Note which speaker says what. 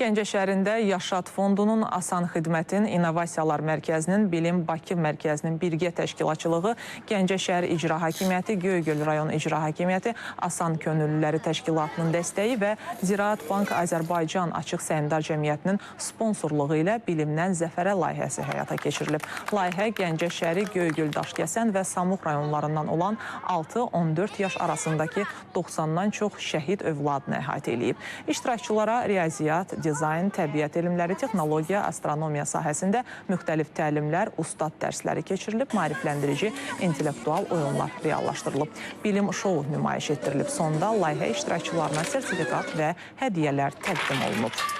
Speaker 1: Gəncə şəhərində Yaşad Fondunun, Asan Xidmətin, İnnovasiyalar Mərkəzinin, Bilim Bakı Mərkəzinin birgə təşkilatçılığı, Gəncə şəhər İcra Hakimiyyəti, Göygöl rayon İcra Hakimiyyəti, Asan Könüllüləri Təşkilatının dəstəyi və Ziraat Bank Azərbaycan Açıq Səhmdar Cəmiyyətinin sponsorluğu ilə Bilimdən Zəfərə layihəsi həyata keçirilib. Layihə Gəncə şəhəri, Göygöl, Daşkəsən və Samux rayonlarından olan 6-14 yaş arasındakı 90-dan çox şəhid övladını əhatə eləyib. İştirakçılara riyaziyyat, dizayn, təbiət elmləri, texnologiya, astronomiya sahəsində müxtəlif təlimlər, ustad dərsləri keçirilib, maarifləndirici intellektual oyunlar reallaşdırılıb. Bilim şou nümayiş etdirilib. Sonda layihə iştirakçılarına sertifikat və hədiyyələr təqdim olunub.